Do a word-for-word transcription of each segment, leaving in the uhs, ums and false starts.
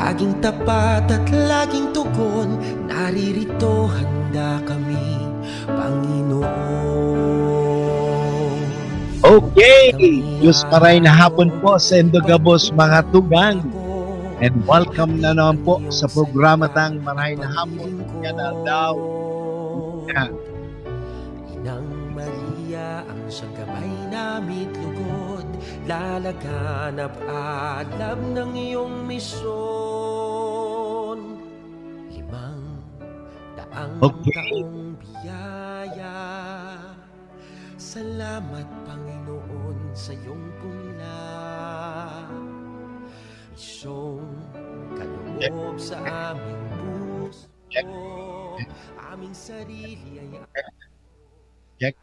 Laging tapat at laging tugon, naririto handa kami, Panginoon. Okay, Diyos maray na hapon po sa indo gabos, mga tugang. And welcome na naman po sa programa tang Maray na Hapon. Yan na daw. Yan. Inang Maria, ang siyang gabay na mitlugod, lalaganap alam ng iyong misyon. Limang daang Okay. taong biyaya. Salamat, Panginoon, sa iyong punla. Misyong kaloob sa aming puso, aming sarili ay Check.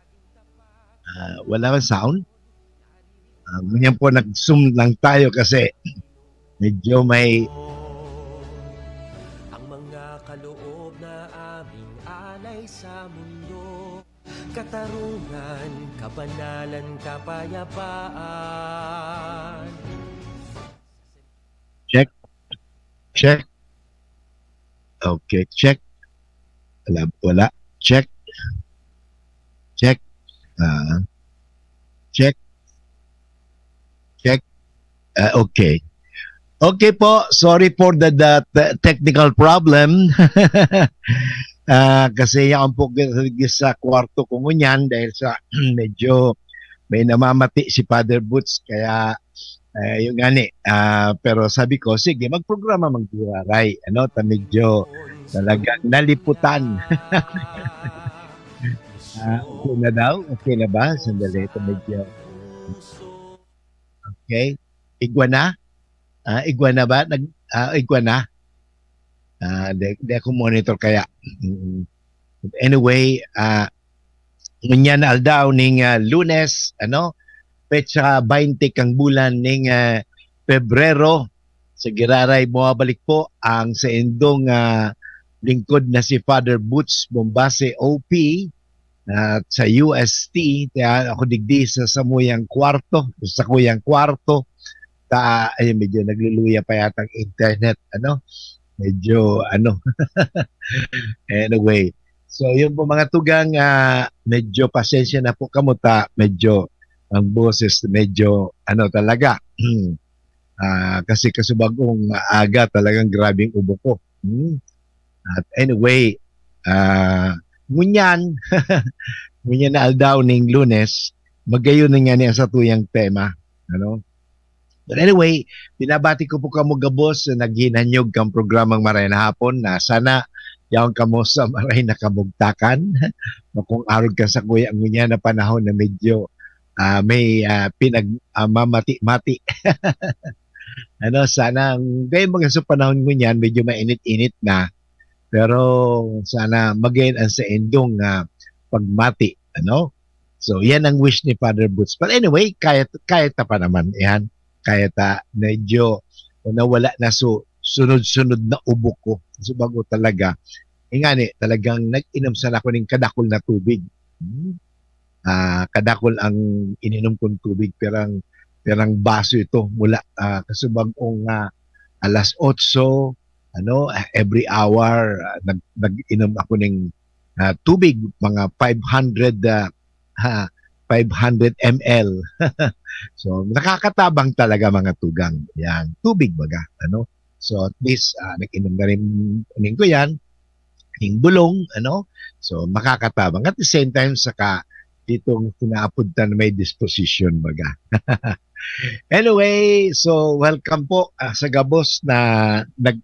Ah, wala bang sound? Ah, ganyan po, nag-zoom lang tayo kasi medyo may Ang mga kaloob na aming alay sa mundo, katarungan, kabanalan, kapayapaan. Check. Check. Okay, check. Wala, wala. Check. Check. Ah. Check. Check. Ah, okay. Okay po, sorry for the, the te-, technical problem. Ah, kasi yan po gi-, sa kwarto ko ngunyan dahil sa medyo may namamati si Father Boots, kaya, eh, yun nga ni, ah, pero sabi ko, "Sige, magprograma, magdiraray." Ano, ta medyo talagang naliputan. Ah, okay na daw? Okay na ba? Sandali, ito medyo, okay. Igwa na? Ah, igwa na ba? Nag-, ah, igwa na? Ah, di, di ako monitor kaya. Mm. But anyway, ah, ngunyan na aldaw ning, ah, Lunes, ano, petsa baynte kang bulan ning, ah, Pebrero. Sa giraray, bumabalik po ang saindong, ah, lingkod na si Father Boots Bombase, O P, at sa U S T, kaya ako digdi sa samuyang kwarto, sa sakuyang kwarto. Ta, ayun, medyo nagluluya pa yata ang internet, ano? Medyo, ano. Anyway. So, yun po, mga tugang, ah, medyo pasensya na po kamo ta, medyo ang boses, medyo, ano talaga, ah, kasi kasubagong aga, talagang grabeng ubo ko. Hmm. At anyway, ah, ngunyan, ngunyan na aldaw ning Lunes, magayon na nga ni ang satuyang tema, ano? But anyway, binabati ko po kamo gabos na naghinanyog kan programang Maray na Hapon, na sana yaon kamo sa maray na kamugtakan. Makong arog kan sakuya ngunyan na panahon na medyo, ah, may, ah, pinag-, ah, mamati-mati. Ano, sana ang gaya mga sa panahon ngunyan, medyo mainit-init na. Pero sana magayon ang saindong, ah, pagmati, ano? So, yan ang wish ni Father Boots. But anyway, kaya, kaya ta pa naman, yan. Kaya ta, medyo nawala na su-, sunod-sunod na ubo ko. Kasi bago talaga, ingani, talagang nag-inom sana ako ning kadakol na tubig. Hmm. Ah, kadakol ang ininom kong tubig, pirang, pirang baso ito mula, ah, kasubag-ong, ah, alas otso, ano, every hour, ah, nag-, nag-inom ako ning, ah, tubig, mga five hundred, ah, ha, five hundred M L. So, nakakatabang talaga, mga tugang. Yan, tubig baga, ano? So, at least, ah, nag-inom na rin, inom ko yan, ning bulong, ano? So, makakatabang. At the same time, saka ditong pinaapod ta na may disposition, baga. Anyway, so, welcome po, ah, sa gabos na nag-,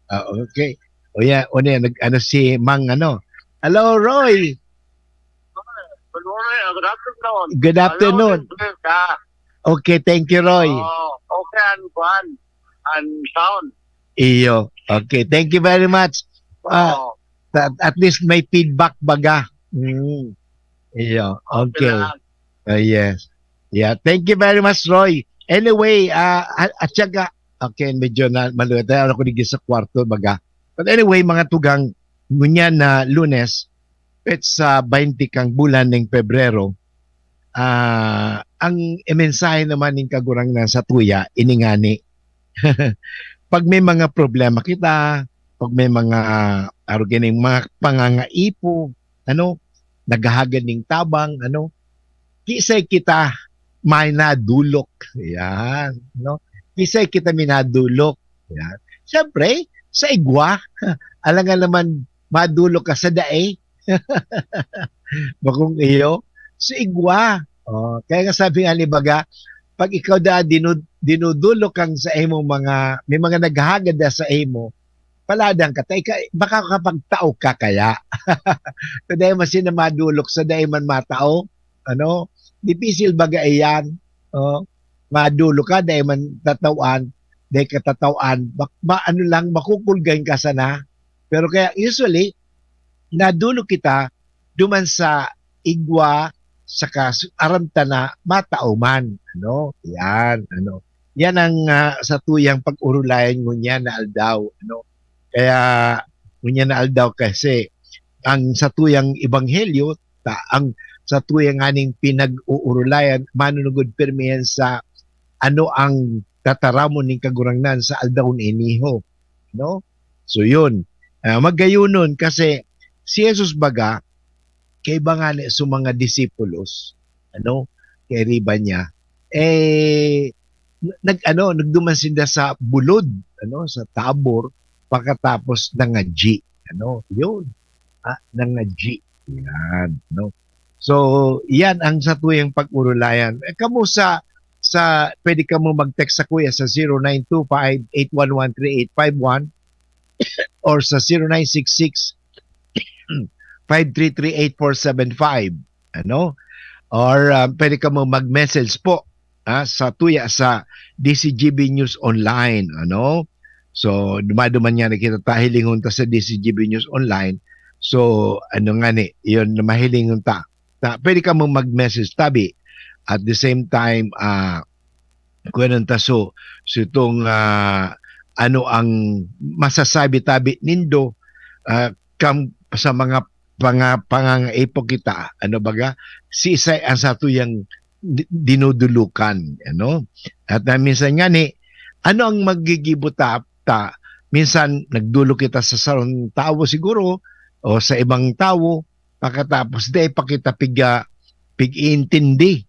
ah, okay. O yan, o yan, nag-, ano si Mang, ano? Hello, Roy! Good morning, ah, good afternoon. Good afternoon. Hello, Sir Chris, ah. Okay, thank you, Roy. Oh, okay, and kuan, and sound. Iyo. Okay, thank you very much. Ah, Oo. at, at least may feedback baga. Mm. Iyo, okay. Okay lang. Ah, yes. Yeah, thank you very much, Roy. Anyway, ah, at, at saka, okay, medyo na, maluwet tayo. Ako digdi sa kwarto, baga. But anyway, mga tugang, ngunyan na Lunes, petsa baynte kang bulan ning Pebrero, ah, ang mensahe naman ning Kagurangnan sa tuya, ini ngani. pag may mga problema kita, pag may mga, arog ining mga pangangaipo, ano, naghahagad ning tabang, ano, kisay kita may nadulok. Yan, no? Kisay kita minadulok. Yan. Siyempre, sa igwa, alangan naman madulok ka sa dae. Bakong iyo, sa igwa. Oh, kaya nga sabi nga ni baga, pag ikaw da dinu-, dinudulok kang sa imong mga, may mga naghahagad da sa imo, paladan ka, ta ika-, makakapagtao ka kaya? Kung dai man sila madulok sa dai man matao, ano, dipisil baga iyan, oh, madulok ka, dai man tatawan, dai ka tatawan, bak-, ma-, ano lang, makukulgahin ka sana. Pero kaya usually, nadulok kita duman sa igwa, saka su-, aram ta na matao man, ano, yan, ano. Yan ang, ah, satuyang pag-urulayan ngunyan na aldaw, ano. Kaya ngunyan na aldaw kasi ang satuyang ebanghelyo, ta-, ang satuyang nganing pinag-uurulayan, manunugod pirmi yan sa ano ang tataramon ning Kagurangnan sa aldaw na iniho, no? So yun, ah, magayonon kasi si Jesus baga, kaiba ngani sa mga disipulos, ano, kairiba niya, eh, nag-, ano, nagduman sinda sa bulod, ano, sa Tabor, pakatapos nangadyi, ano, yun. Ah, nangadyi. Yan, no? So, yan ang satuyang pag-urulayan. Eh, kamo sa, sa, pwede kamo mag-text sa kuya sa zero nine two five eight one one three eight five one or sa zero nine six six five three three eight four seven five, ano? Or, ah, pwede kamo mag-message po, ah, sa tuya sa D C G B News Online, ano? So, dumaduman nga na kita, ta hilingon ta sa D C G B News Online. So, ano nga ni, yun, mahilingon ta. Ta, pwede kamo mag-message tabi. At the same time, ah, kuyanon ta, so, so itong, ah, ano ang masasabi tabi nindo, ah, kam-, sa mga panga-, pangangaipo kita, ano baga, siisay ang satuyang di-, dinudulukan, ano? At, ah, minsan nga ni, ano ang magigibo ta, ta? Minsan, nagdulok kita sa sarong tawo siguro, o sa ibang tawo, pakatapos dai pa kita piga-, pig-iintindi.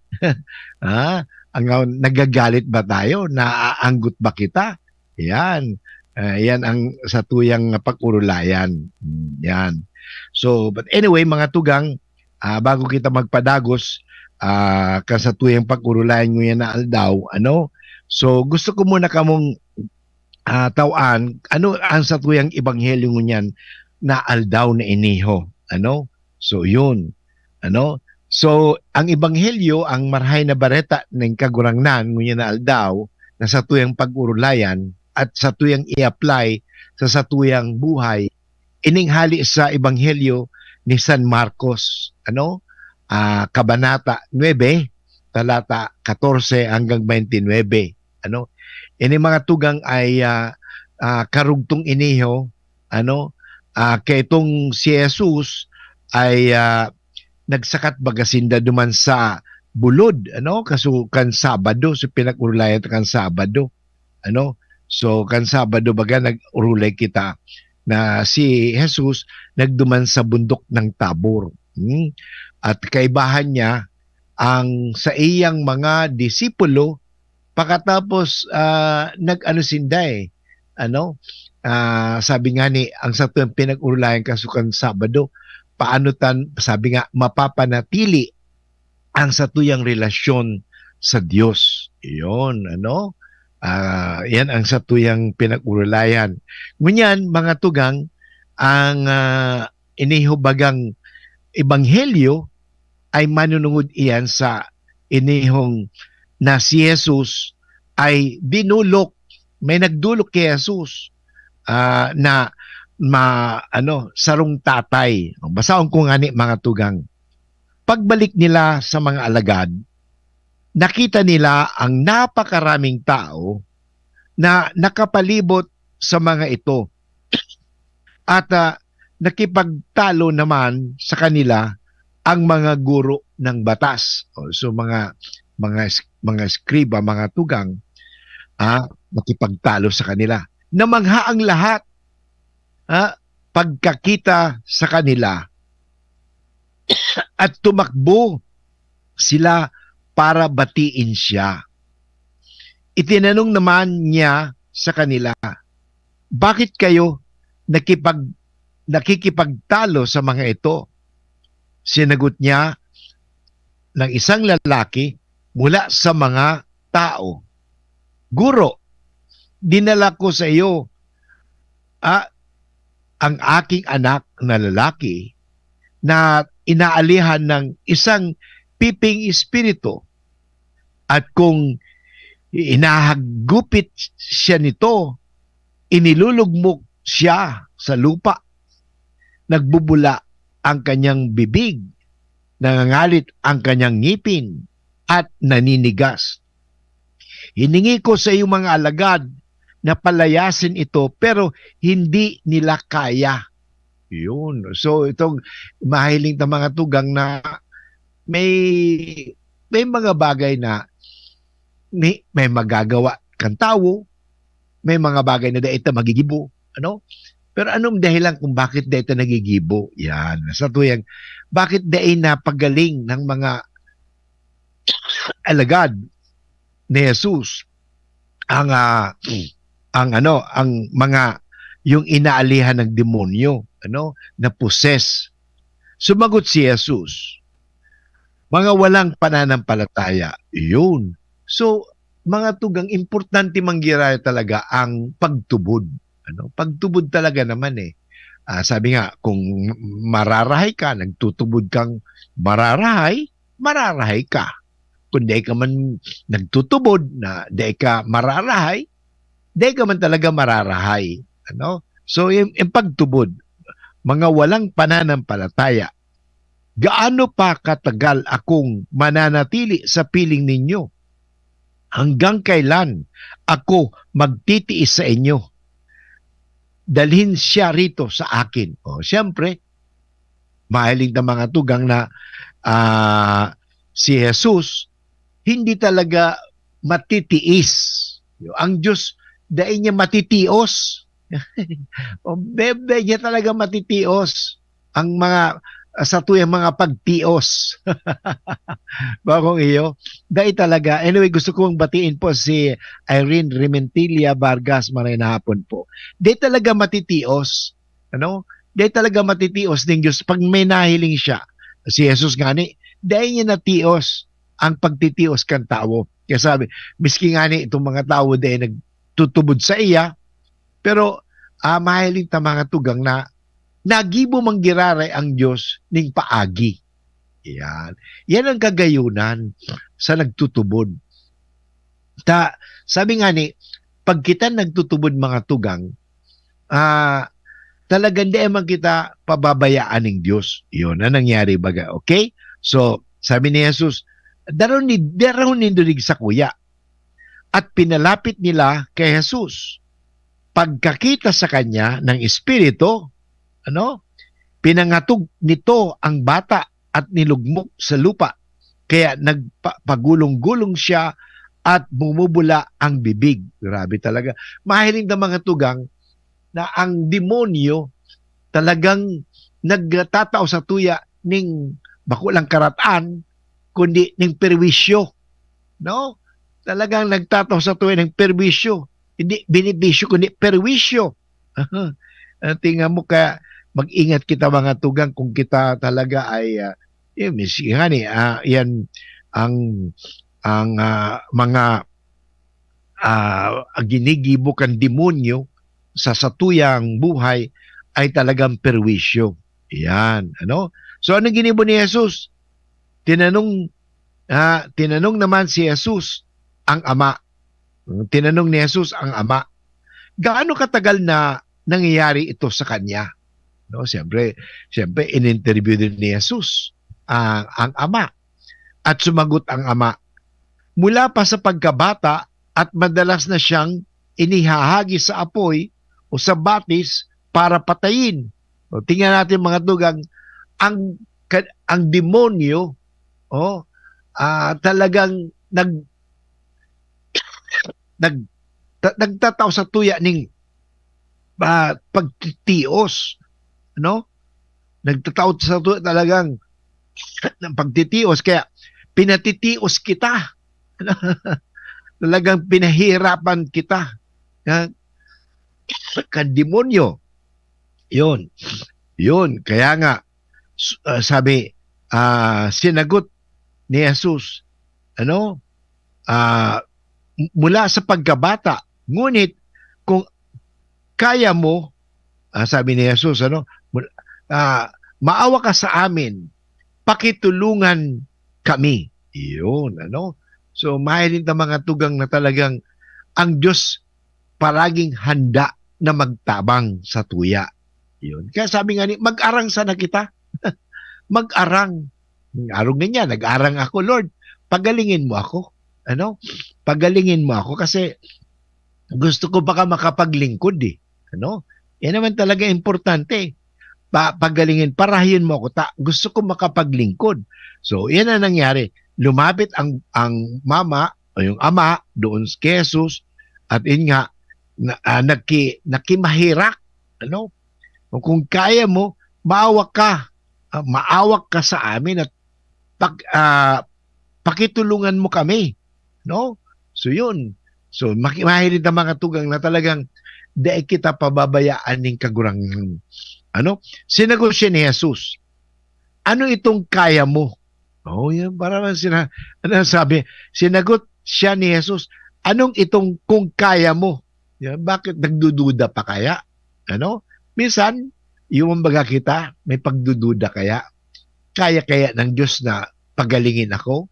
Ah, ang, nagagalit ba tayo? Naaanggot ba kita? Yan. Ah, yan ang satuyang pag-urulayan. Hmm, yan. So, but anyway, mga tugang, ah, bago kita magpadagos, ah, kan satuyang pag-urulayan ngunyan na aldaw, ano? So, gusto ko muna kamong, ah, taw-an, ano ang satuyang ebanghelyo ngunyan na aldaw na iniho, ano? So, yun, ano? So, ang ebanghelyo, ang Marahay na Bareta ning Kagurangnan ngunyan na aldaw, na satuyang pag-urulayan at satuyang i-apply sa satuyang buhay, ining hali sa ebanghelyo ni San Marcos, ano? Ah, kabanata nuebe, talata katorse hanggang baynte nuebe, ano? Ini mga tugang ay, ah, ah, karugtong iniho, ano? Ah, kaitong si Jesus ay, ah, nagsakat baga sinda duman sa bulod, ano? Kaso kan Sabado, so pinag-urulayan ta kan Sabado, ano? So, kan Sabado baga nag-urulay kita na si Jesus nagduman sa bundok ng Tabor. Hmm? At kaibahan niya, ang saiyang mga disipulo, pakatapos, ah, nag-ano sinda, eh, ano, ah, sabi nga ni, ang satuyang pinag-urulayan kaso kan Sabado, paano tan-, sabi nga, mapapanatili ang satuyang relasyon sa Dios. Iyon, ano? Ah, yan ang satuyang pinag-urulayan. Ngunyan, mga tugang, ang, ah, iniho bagang ebanghelyo ay manunungod iyan sa inihong na si Jesus ay dinulok, may nagdulok kay Jesus, ah, na ma-, ano, sarong tatay. Basahon ko ngani, mga tugang. Pagbalik nila sa mga alagad, nakita nila ang napakaraming tao na nakapalibot sa mga ito. At, ah, nakipagtalo naman sa kanila ang mga guro ng batas. O, so, mga, mga es-, mga eskriba, mga tugang, ah, nakipagtalo sa kanila. Namangha ang lahat, ha, pagkakita sa kanila, at tumakbo sila para batiin siya. Itinanong naman niya sa kanila, "Bakit kayo nakipag-, nakikipagtalo sa mga ito?" Sinagot niya ng isang lalaki mula sa mga tao, "Guro, dinala ko sa iyo, ah, ang aking anak na lalaki na inaalihan ng isang piping espiritu, at kung inahagupit siya nito, inilulugmok siya sa lupa. Nagbubula ang kanyang bibig, nangangalit ang kanyang ngipin, at naninigas. Hiningi ko sa iyong mga alagad na palayasin ito, pero hindi nila kaya." Yun. So, itong mahiling ta mga tugang na may, may mga bagay na ni-, may magagawa kan tawo, may mga bagay na dai ta magigibo, ano? Pero anong dahilan kung bakit dai ta nagigibo? Yan. Sa tuyang, bakit dai napagaling ng mga alagad ni Jesus ang, ah, ang ano, ang mga, yung inaalihan ng demonyo, ano, na poses? Sumagot si Jesus, "Mga walang pananampalataya." Yun. So, mga tugang, importante man giraray talaga ang pagtubod. Ano, pagtubod talaga naman eh. Ah, sabi nga, kung mararahay ka, nagtutubod kang mararahay, mararahay ka. Kung dai ka man nagtutubod na dai ka mararahay, dai ka man talaga mararahay. Ano? So, yung, yung pagtubod, mga walang pananampalataya, "Gaano pa katagal akong mananatili sa piling ninyo? Hanggang kailan ako magtitiis sa inyo? Dalhin siya rito sa akin." O, siyempre, mahiling ta mga tugang na, ah, si Jesus hindi talaga matitiis. Ang Diyos, dai niya matitios. O, bebe niya talaga matitios ang mga, ah, satuyang mga pagtios. Bakong iyo, dai talaga. Anyway, gusto kong batiin po si Irene Rementilla Vargas, maray na hapon po. Dai talaga matitios, ano? Dai talaga matitios ning Diyos pag may nahiling siya. Si Jesus ngani, dai niya natios ang pagtitios kan tawo. Kaya sabi, miski ngani itong mga tawo dai nagtutubod sa iya, pero, ah, mahiling ta mga tugang na nagibo man giraray ang Diyos ning paagi. Yan. Yan ang kagayunan sa nagtutubod. Ta, sabi ngani, pag kita nagtutubod mga tugang, ah, talagang di man kita pababayaan ning Diyos. Yun ang nangyari baga. Okay? So, sabi ni Jesus, "Darahon ni-, darahon nindo digdi sakuya." At pinalapit nila kay Jesus. Pagkakita sa kanya ng espiritu, ano, pinangatog nito ang bata at nilugmok sa lupa. Kaya nagpa-, pagulong-gulong siya at bumubula ang bibig. Grabe talaga. Mahiling ta mga tugang na ang demonyo talagang nagtatao sa tuya ning bako lang karatan, kundi ning perwisyo, no? Talagang nagtatao sa tuya ning perwisyo. Hindi benepisyo, kundi perwisyo. Ah, tingnan mo, kaya mag-ingat kita mga tugang kung kita talaga ay, ah, yun, mis-, ngani, ah, yan ang, ang, ah, mga, ah, ginigibo kan demonyo sa satuyang buhay ay talagang perwisyo. Yan, ano? So, anong ginibo ni Jesus? Tinanong, ah, tinanong naman si Jesus ang ama. Tinanong ni Jesus ang ama, "Gaano katagal na nangyayari ito sa kanya?" No, siyempre, siyempre, in-interview din ni Jesus ang, ang ama. At sumagot ang ama, "Mula pa sa pagkabata at madalas na siyang inihahagis sa apoy o sa batis para patayin." O, tingnan natin mga tugang, ang ka-, ang demonyo, oh, ah, talagang nag-, nag-, ta-, nagtatao sa tuya ning pa pagtitios, ano? Nagtatao sa to talagang ng pagtitios, kaya pinatitios kita. Talagang pinahihirapan kita, ha, kan demonyo. Yun. Yun. Kaya nga, s- ah, sabi, ah, sinagot ni Jesus, ano, ah, m- mula sa pagkabata. Ngunit, kung kaya mo, ah, sabi ni Jesus, ano, mul- ah, "Maawa ka sa amin, pakitulungan kami." Iyon, ano? So, mahiling ta mga tugang na talagang ang Diyos paraging handa na magtabang sa tuya. Yun. Kaya sabi nga ni, "Mag-arang sana kita." Mag-arang. Arog na niya, "Nag-arang ako, Lord. Pagalingin mo ako." Ano? "Pagalingin mo ako kasi gusto ko baka makapaglingkod eh." Ano? Yan naman talaga importante. Pa pagalingin, "Parahayon mo ako, ta gusto ko makapaglingkod." So, yan ang nangyari. Lumapit ang ang mama o yung ama doon kay Jesus at yun nga, na, ah, nagki nakimaherak, ano? "O kung kaya mo, maawa ka, ah, maawa ka sa amin at pag ah, pakitulungan mo kami." No? So, yun. So, maki mahiling ta mga tugang na talagang dai kita pababayaan nin Kagurangnan. Ano? Sinagot siya ni Jesus, "Ano itong kaya mo?" Oh, yan. Para lang sina ano sabi, sinagot siya ni Jesus, "Anong itong kung kaya mo?" Yan. Bakit nagdududa pa kaya? Ano? Minsan, yung baga kita, may pagdududa kaya? Kaya kaya ng Diyos na pagalingin ako?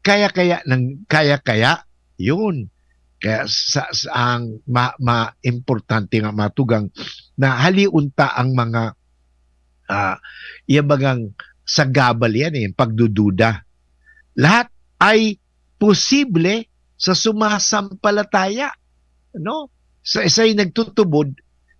Kaya kaya ng kaya kaya? Yun. Kaya sa sa ang ma ma importante nga matugang na halion ta ang mga, ah, iya bagang sagabal yan, eh, yung pagdududa. Lahat ay posible sa sumasampalataya, no? Sa isa'y nagtutubod,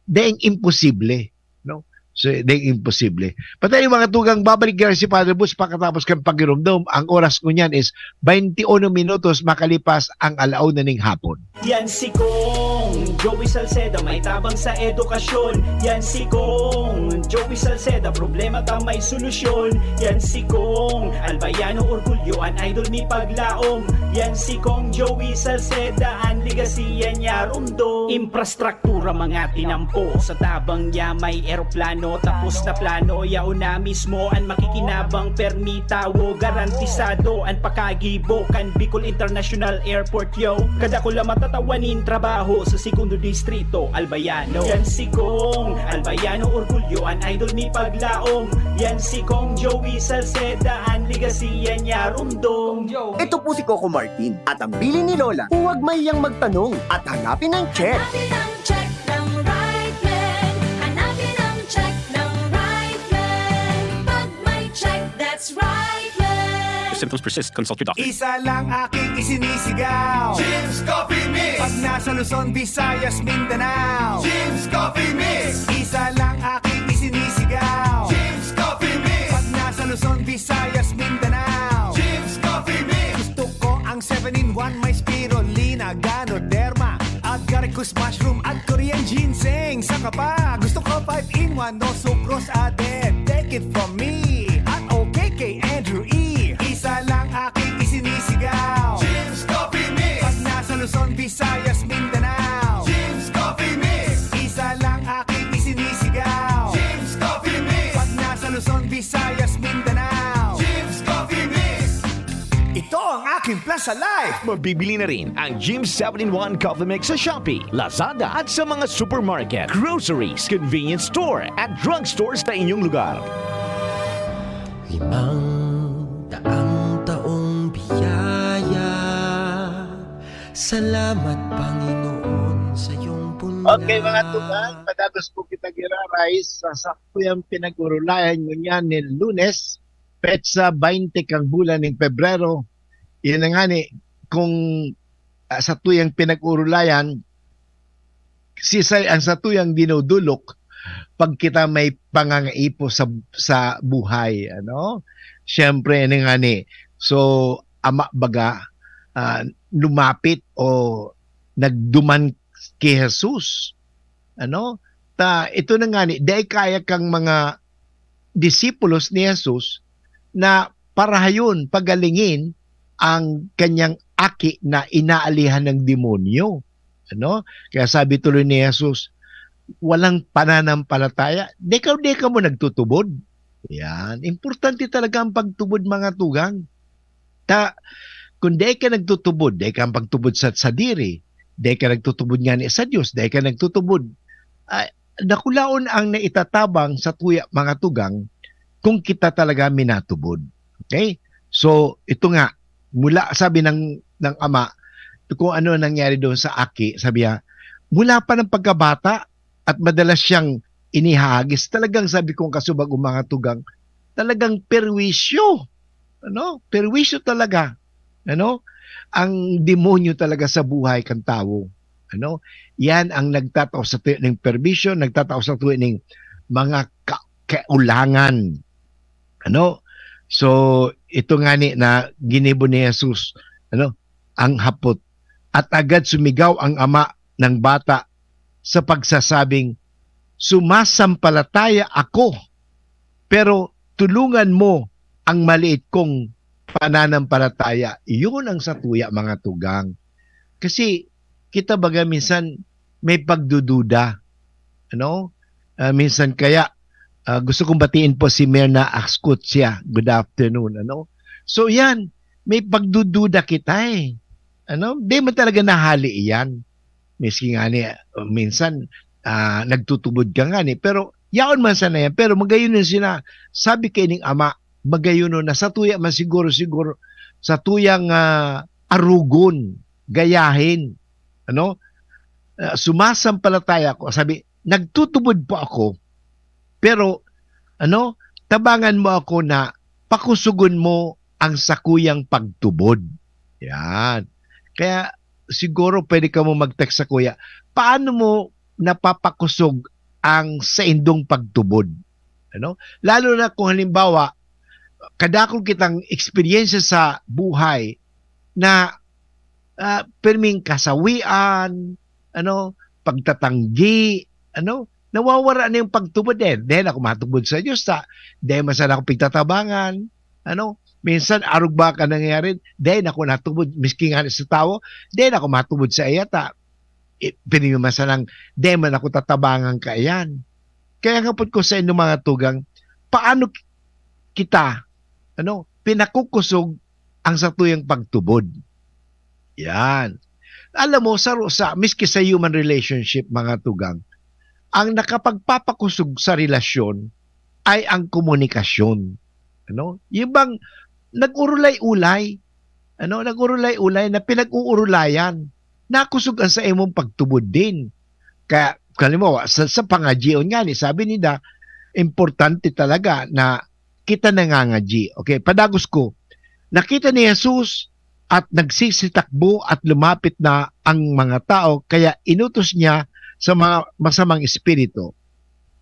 daing imposible, no? So, daing imposible. Patay yung mga tugang, babalik yan si Father Boots pakatapos kan pagirumdom. Ang oras ko niyan is twenty-one minutos makalipas ang alauna ning hapon. Yan si Kong Joey Salceda, may tabang sa edukasyon. Yan si Kong Joey Salceda, problema ta may solusyon. Yan si Kong Albayano Orgulyo, an idol mi paglaom. Yan si Kong Joey Salceda, an legacy yan niya rumdom. Infrastruktura mga tinampo, sa tabang niya may eroplano. Tapos na plano, yaon na mismo an makikinabang permi tawo, garantisado an pakagibo kan Bicol International Airport, yo. Kadakula matatawa nin trabaho sa Segundo Distrito, Albayano. Yan si Kong Albayano Orgulyo, an idol mi paglaom. Yan si Kong Joey Salceda, an legacy yan niya rumdom. Ito po si Coco Martin at ang bilin ni Lola, huwag mahiyang magtanong at hanapin ang check. Hanapin ang check ng right man. Hanapin ang check ng right man. Pag may check, that's right man. If symptoms persist, consult your doctor. Isa lang aking isinisigaw. Jim's Coffee Mix. Pag nasa Luzon, Visayas, Mindanao. Jim's Coffee Mix. Isa lang aking isinisigaw. Jim's Coffee Mix. Pag nasa Luzon, Visayas, Mindanao. Jim's Coffee Mix. Gusto ko ang seven-in-one, may spirulina, ganoderma, agaricus mushroom at Korean ginseng. Saka pa, gusto ko five-in-one, no sucrose added. Take it from me at okay kay Andrew E. Isa lang aking isinisigaw. Jim's Coffee Mix. Pag nasa Luzon, Visayas, Mindanao. Jim's Coffee Mix. Isa lang aking isinisigaw. Jim's Coffee Mix. Pag nasa Luzon, Visayas, Mindanao. Jim's Coffee Mix. Ito ang aking plan sa life. Mabibili na rin ang Jim seven-in-one Coffee Mix sa Shopee, Lazada at sa mga supermarket, groceries, convenience store at drugstore sa inyong lugar. Limang daang taong biyaya. Salamat, Panginoon, sa iyong bunyag. Okay, mga tugang, matapos po kita giraray sa sakuyang pinag-urulayan ngunyan nin Lunes, petsa baynte kan bulan nin Pebrero. Yan na nga ni, kung, ah, sa tuyang pinag-urulayan, sisay ang satuyang dinudulok pag kita may pangangaipo sa, sa buhay, ano? Siyempre, ano nga ni, so, ama baga, ah, lumapit o nagduman ki Jesus, ano? ah, ito na nga ni, dai kaya kang mga disipulos ni Jesus na parahayon, pagalingin ang kanyang aki na inaalihan ng demonyo. Ano? Kaya sabi tuloy ni Jesus, "Walang pananampalataya." Di ka, di ka mo nagtutubod. Yan. Importante talaga ang pagtubod, mga tugang. Ta, kung di ka nagtutubod, di ka ang pagtubod sa sadiri, di ka nagtutubod nga ni sa Diyos, di ka nagtutubod, ah, dakulaon ang naitatabang sa tuya, mga tugang, kung kita talaga minatubod. Okay? So, ito nga, mula, sabi ng, ng ama, kung ano nangyari doon sa aki, sabi niya, mula pa ng pagkabata at madalas siyang inihagis, talagang sabi kong kasubag o mga tugang, talagang perwisyo. Ano? Perwisyo talaga. Ano? Ang demonyo talaga sa buhay kan tawo. Ano? Yan ang nagtatao sa tuya ning perwisyo, nagtatao sa tuya ning mga ka-, kaulangan. Ano? So, ito nga ni na ginibo ni Jesus, ano, ang hapot. At agad sumigaw ang ama ng bata sa pagsasabing, "Sumasampalataya ako, pero tulungan mo ang maliit kong pananampalataya." Iyon ang satuya, mga tugang. Kasi kita baga minsan may pagdududa. Ano? Ah, minsan kaya, ah, gusto kong batiin po si Mirna Ascutia. Good afternoon, ano? So yan, may pagdududa kita eh. Ano? Di man talaga nahali iyan. Miski nga ni, ah, minsan, ah, nagtutubod ka nga ni. Pero yaon man sana yan. Pero magayon na sina-, sabi kay ning ama, magayon na satuya man siguro, siguro, satuyang, ah, arugon, gayahin. Ano? Ah, sumasampalataya ako. Sabi, "Nagtutubod po ako, pero, ano, tabangan mo ako na pakusugon mo ang sakuyang pagtubod." Yan. Kaya siguro pwede ka mo mag-text sa kuya, paano mo napapakusog ang saindong pagtubod? Ano? Lalo na kung halimbawa, kadakol kitang eksperyensya sa buhay na, ah, pirming kasawian, ano, pagtatanggi, ano, nawawara na yung pagtubod eh. Dahil ako matubod sa Diyos, sa, dahil man sana ako pigtatabangan, ano, minsan arog ba ka nangyayari, dahil ako natubod, miski nga sa tao, dahil ako matubod sa iya, ta, i-, pwede mo masalang, "Di man ako tatabangan ka iyan." Kaya nga po ko sa inyong mga tugang, paano ki-, kita, ano, pinakukusog ang satuyang pagtubod? Yan. Alam mo, sa, sa, miski sa human relationship, mga tugang, ang nakapagpapakusog sa relasyon ay ang komunikasyon. Ano? Yung bang nag-urulay-ulay, ano, nag-urulay-ulay na pinag-uurulayan, nakusog ang sa imong pagtubod din. Kaya, halimbawa, sa, sa pangadyion nga ni, sabi nila, importante talaga na kita nangangadyi. Okay, padagos ko, nakita ni Jesus at nagsisitakbo at lumapit na ang mga tao, kaya inutos niya sa mga masamang espiritu,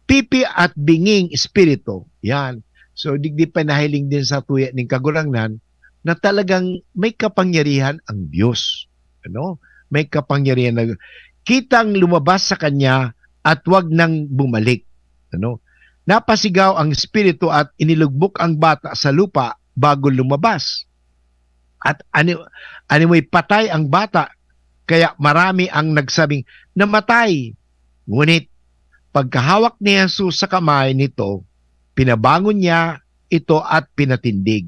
pipi at binging espiritu. Yan. So, digdi pa nahiling din sa tuya ning Kagurangnan na talagang may kapangyarihan ang Diyos. Ano? May kapangyarihan na kitang lumabas sa kanya at wag nang bumalik. Ano? Napasigaw ang espiritu at inilugbok ang bata sa lupa bago lumabas. At ani-, animoy patay ang bata, kaya marami ang nagsabing, "Namatay." Ngunit pagkahawak ni Jesus sa kamay nito, pinabangon niya ito at pinatindig.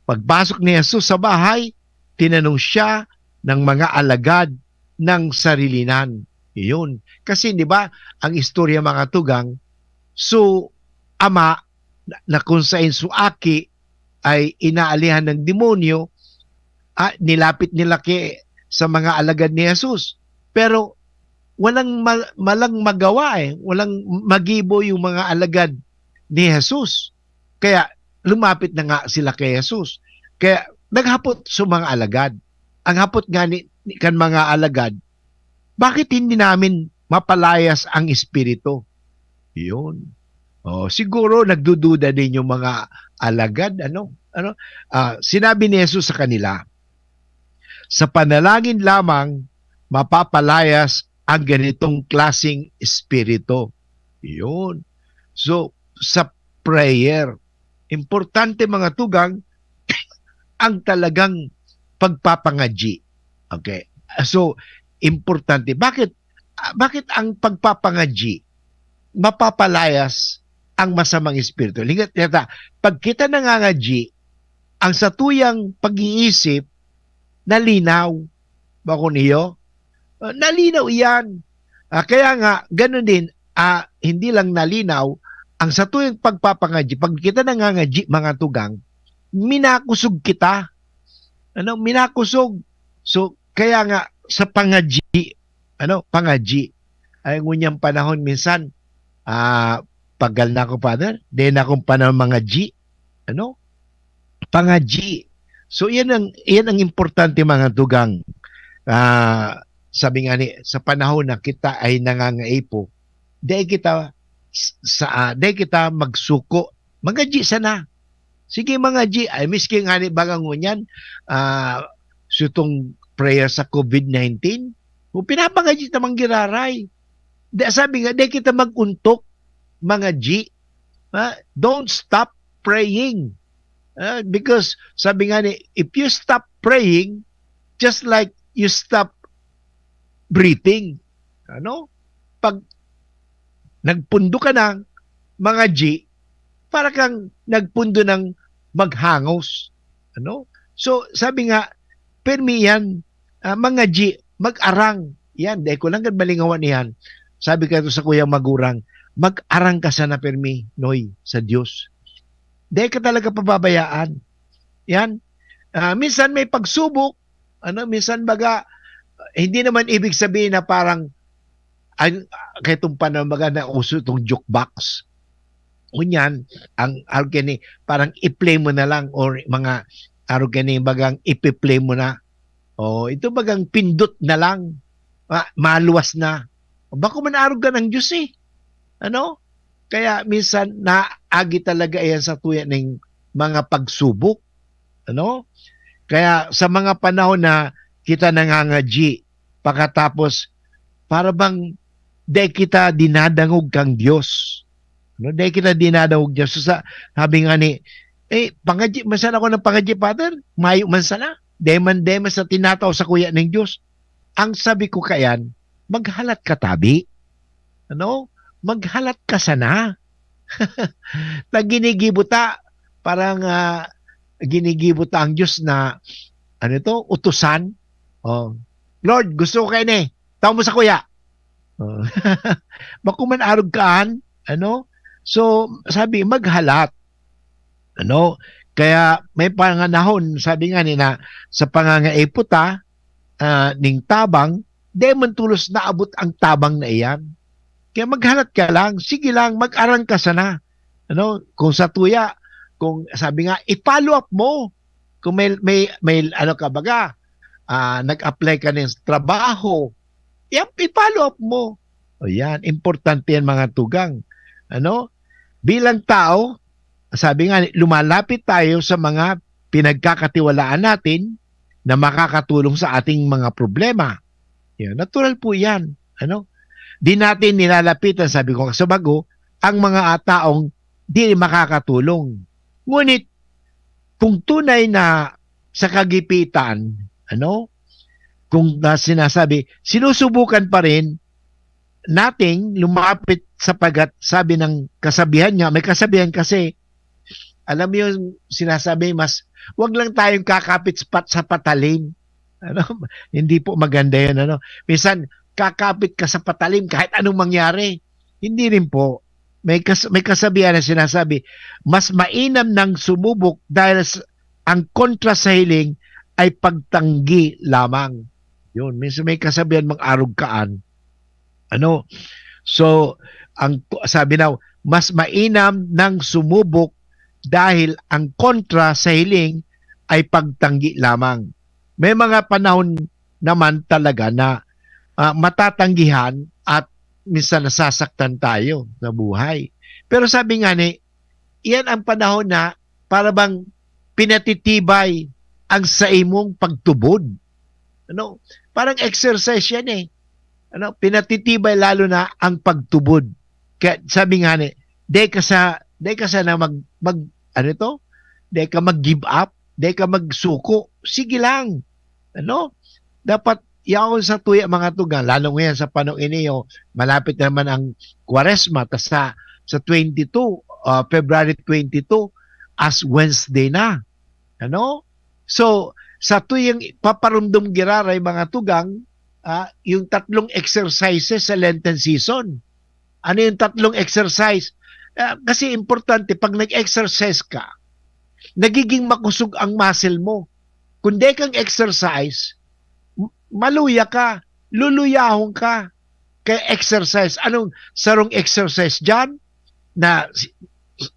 Pagpasok ni Jesus sa bahay, tinanong siya ng mga alagad ng sarilinan. Iyon. Kasi, di ba, ang istorya, mga tugang, so, ama, na, na kung sain so aki ay inaalihan ng demonyo, ah, nilapit nila kay, sa mga alagad ni Jesus. Pero walang ma-, malang magawa eh. Walang magibo yung mga alagad ni Jesus. Kaya lumapit na nga sila kay Jesus. Kaya naghapot sa mga alagad. Ang hapot nga ni, ni, kan mga alagad, "Bakit hindi namin mapalayas ang espiritu?" Yun. Oh, siguro nagdududa din yung mga alagad, ano? Ano? Ah, sinabi ni Jesus sa kanila, "Sa panalangin lamang mapapalayas ang ganitong klaseng espiritu." Yun. So, sa prayer, importante, mga tugang, ang talagang pagpapangadyi. Okay? So, importante. Bakit, ah, bakit ang pagpapangadyi mapapalayas ang masamang espiritu? Lingat yata, pag kita nangangadyi, ang satuyang pag-iisip nalinaw. Bako niyo? Ah, nalinaw iyan. Ah, kaya nga, ganun din, ah, hindi lang nalinaw, ang satuyang pagpapangadyi, pag kita nangangadyi, mga tugang, minakusog kita. Ano? Minakusog. So, kaya nga, sa pangadyi, ano? Pangadyi. Ay, ngunyang panahon, minsan, ah, pagal na ako, Father. Di na akong panahon mangadyi. Ano? Pangadyi. So, yan ang, yan ang importante, mga tugang. Ah, sabi nga ni, sa panahon na kita ay nangangaipo, dai kita s-, sa, ah, dai kita magsuko. Mangadyi sana. Sige, mangadyi. Ay, miski nga ni baga ngunyan, ah, sutong prayer sa covid nineteen, o pinapangadyi ta man giraray. Di, sabi nga, dai kita mag-untok, mangadyi. Ha? Don't stop praying. Ah, because sabi nga ni, if you stop praying, just like you stop breathing. Ano? Pag nagpundo ka ng mangadyi, para kang nagpundo ng maghangos. Ano? So, sabi nga, permi yan, ah, mangadyi, mag-arang. Yan, dai ko lang gad malingawan iyan. Sabi ka to sa kuyang magurang, "Mag-arang ka sana permi, Noy, sa Diyos. Dai ka talaga pababayaan." Yan. Ah, minsan may pagsubok, ano, minsan baga, hindi naman ibig sabihin na parang, ay, kaya itong panahon baga na uso itong jukebox. Ngunyan, ang arog ni, parang i-play mo na lang or mga arog ni, bagang ipi-play mo na. Oh, ito bagang pindot na lang. Ma-, maluwas na. Bako man arog ka ng Diyos eh. Ano? Kaya minsan naagi talaga iyan sa tuya ning mga pagsubok. Ano? Kaya sa mga panahon na kita nangangadyi, pakatapos, para bang dai kita dinadangog kang Diyos. Ano? Dai kita dinadangog Diyos. So, sa, sabi nga ni, eh, pangadyi man sana ako ng pangadyi, Father. Mayo man sana. Dai man, dai man sa tinatao sa kuya ng Diyos. Ang sabi ko kayan, maghalat ka tabi. Ano? Maghalat ka sana. Na ginigibo ta, parang, ah, ginigibo ta ang Diyos na, ano to, utusan. Oh. "Lord, gusto ko kayo ni. Tao mo sa kuya." Oh. Bako man arog kaan, ano? So, sabi, maghalat. Ano? Kaya may panganahon, sabi nga ni na, sa pangangaipo ta, ah, ning tabang, di man tulos naabot ang tabang na iyan. Kaya maghalat ka lang, sige lang, mag-arang ka sana. Ano, kung sa tuya, kung sabi nga, i-follow up mo. Kung may, may, may ano ka baga, ah, nag-apply ka ng trabaho, i-, i-follow up mo. O yan, importante yan, mga tugang. Ano? Bilang tao, sabi nga, lumalapit tayo sa mga pinagkakatiwalaan natin na makakatulong sa ating mga problema. Yan, natural po yan. Ano? Di natin nilalapitan, sabi ko sa bago, ang mga taong di makakatulong. Ngunit, kung tunay na sa kagipitan, ano? Kung na sinasabi, sinusubukan pa rin nating lumapit sapagkat sabi ng kasabihan nga, may kasabihan kasi, alam mo yung sinasabi, mas, wag lang tayong kakapit sa pat-, sa patalim. Ano? Hindi po maganda yun, ano? Minsan, kakapit ka sa patalim kahit anong mangyari. Hindi rin po. May kas-, may kasabihan na sinasabi, "Mas mainam nang sumubok dahil s-, ang kontra sa hiling ay pagtanggi lamang." Yun, minsan may kasabihan mang arog kaan. Ano? So, ang, sabi daw, "Mas mainam nang sumubok dahil ang kontra sa hiling ay pagtanggi lamang." May mga panahon naman talaga na, ah, matatanggihan at minsan nasasaktan tayo sa buhay. Pero sabi nga ni, iyan ang panahon na para bang pinatitibay ang saimong pagtubod. Ano? Parang exercise yan eh. Ano? Pinatitibay lalo na ang pagtubod. Kaya sabi nga ni, "Dai ka sa, dai ka sana mag, mag, ano to? Dai ka mag-give up, dai ka magsuko. Sige lang." Ano? Dapat yaon sa tuya, mga tugang, lalo ngayon sa panahon ini, oh, malapit naman ang Kwaresma, ta sa, sa twenty-two, ah, February twenty-two, Ash Wednesday na. Ano? So, sa tuyang paparumdom giraray, mga tugang, ah, yung tatlong exercises sa Lenten season. Ano yung tatlong exercise? Ah, kasi importante, pag nag-exercise ka, nagiging makusog ang muscle mo. Kung di kang exercise, m-, maluya ka, luluyahon ka. Kaya exercise. Anong sarong exercise dyan? Na,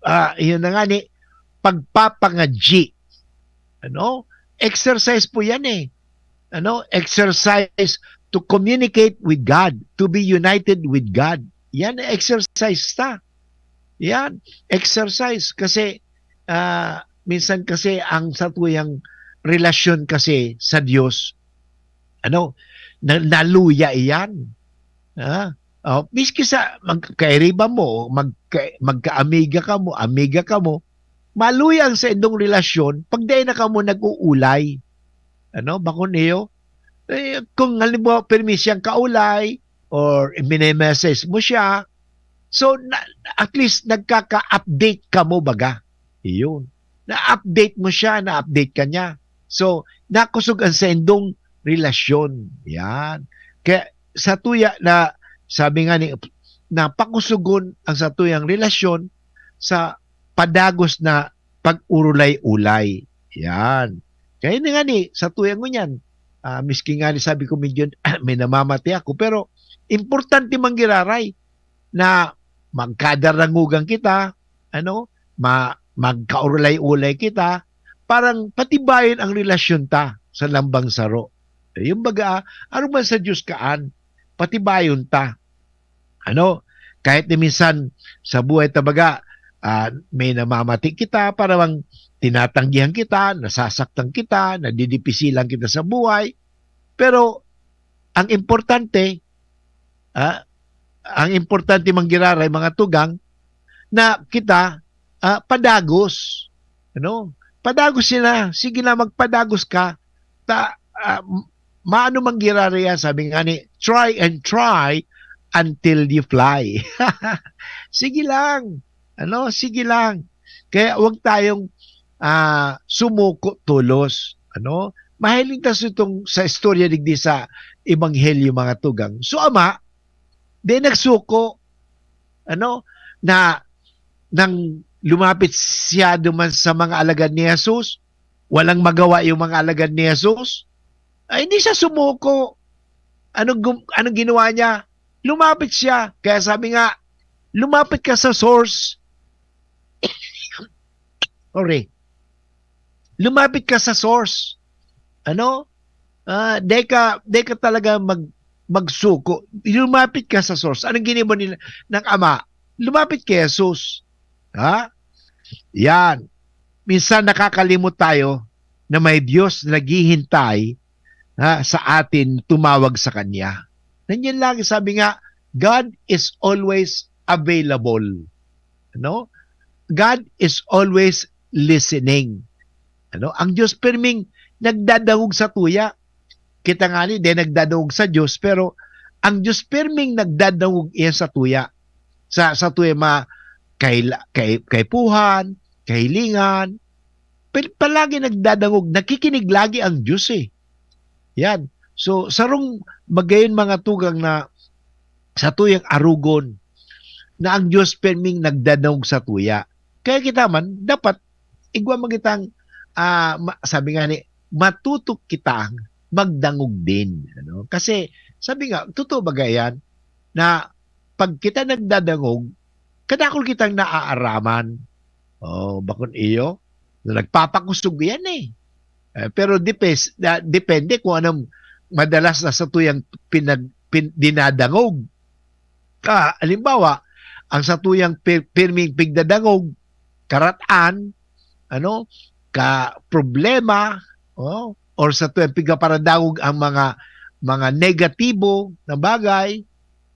ah, yun na nga ni, pagpapangadyi. Ano? Exercise po yan eh. Ano? Exercise to communicate with God, to be united with God. Yan, exercise ta. Yan, exercise. Kasi, ah, minsan kasi ang satuyang relasyon kasi sa Diyos, ano, na, naluya iyan. Ha? Oh, miski sa magkairiba mo, magka-, magkaamiga ka mo, amiga ka mo, maluya ang saindong relasyon pag dai na kamo nag-uulay. Ano, bakon iyo? Eh, kung halimbawa, pirmi siyang kaulay, or mini-message mo siya, so, na, at least, nagkaka-update kamo, baga. Iyon. Na-update mo siya, na-update ka niya. So, nakusog ang saindong relasyon. Yan. Kaya, sa tuya na, sabi nga ni, na pakusugon ang satuyang relasyon sa padagos na pag-urulay-ulay. Yan. Kaya na nga ni, sa tuya ngunyan, ah, miski nga ni sabi ko, medyo may namamati ako, pero importante man giraray na magkadarangugan kita, ano, ma-, magkaurulay-ulay kita, parang patibayon ang relasyon ta sa lambang saro. Yung baga, aruman sa Diyos kaan, patibayon ta. Ano, kahit ni minsan sa buhay ta baga, ah, may namamati kita, parang tinatanggihan kita, nasasaktan kita, nadidipisilan kita sa buhay. Pero ang importante, ah, ang importante man giraray, mga tugang, na kita, ah, padagos. Ano? Padagos sila. Sige na, magpadagos ka. Ta, ah, m-, maano man giraray yan, sabi nga ni, "Try and try until you fly." Sige lang. Ano? Sige lang. Kaya huwag tayong, ah, sumuko tolos. Ano? Mahiling ta sa itong, sa istorya digdi sa Ebanghelyo, mga tugang. So, ama, di nagsuko. Ano? Na, nang lumapit siya duman sa mga alagad ni Jesus, walang magawa yung mga alagad ni Jesus, ay, hindi siya sumuko. Anong gum-, anong ginawa niya? Lumapit siya. Kaya sabi nga, "Lumapit ka sa source." Sorry. Lumapit ka sa source. Ano? Ah, di ka, di ka talaga mag-, magsuko. Lumapit ka sa source. Anong ginibo nila ng ama? Lumapit kay Jesus. Ha? Yan. Minsan nakakalimot tayo na may Diyos na naghihintay, ha, sa atin tumawag sa Kanya. Nandiyan lagi, sabi nga, "God is always available." Ano? "God is always listening." Ano? Ang Diyos pirming nagdadangog sa tuya. Kita nga ni, di nagdadangog sa Diyos, pero ang Diyos pirming nagdadangog iyan sa tuya. Sa, sa tuya ma-, kaila-, kay-, kaipuhan, kahilingan, pal-, palagi nagdadangog, nakikinig lagi ang Diyos eh. Yan. So, sarong magayon, mga tugang, na sa tuyang arugon na ang Diyos pirming nagdadangog sa tuya. Kaya kita man, dapat igwa man kitang, ah, ma-, sabi nga ni, matuto kitang magdangog din. Ano? Kasi, sabi nga, totoo ba yan? Na pag kita nagdadangog, kadakul kitang naaaraman. Oh, bakon iyo, na nagpapakusog yan eh. Eh, pero depes-, da-, depende kung anong madalas na sa tuyang pinag-, pin-, dinadangog. Ka, halimbawa, ang sa tuyang pir-, pirming pigdadangog, karatan, ano, ka problema, oh, or sa tuyang pigkaparadangog ang mga, mga negatibo na bagay,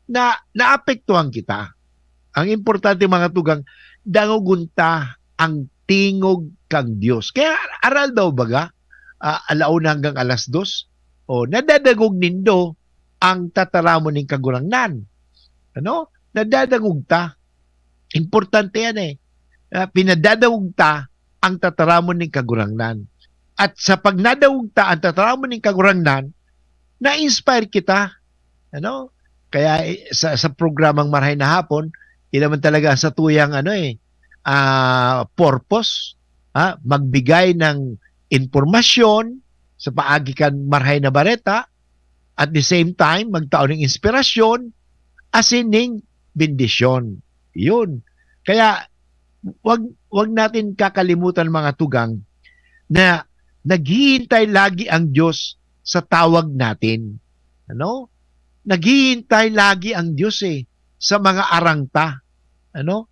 na naapektuhan kita. Ang importante, mga tugang, dangogon ta ang tingog kan Dios. Kaya aral daw baga, ah, ala una hanggang alas dos, o nadadangog nindo ang tataramon nin Kagurangnan. Ano? Nadadangog ta. Importante yan eh. Ah, pinadadangog ta ang tataramon nin Kagurangnan. At sa pagnadangog ta ang tataramon nin Kagurangnan, na-inspire kita. Ano? Kaya, eh, sa, sa programang Marahay na Hapon, yun naman talaga sa tuyang ano eh, ah, purpose, ha? Magbigay ng impormasyon sa paagi kan Marahay na Bareta, at the same time, magtao ng inspirasyon, asin ning bendisyon. Yun. Kaya, wag, wag natin kakalimutan, mga tugang, na naghihintay lagi ang Diyos sa tawag natin. Ano? Naghihintay lagi ang Diyos eh, sa mga arang ta. Ano?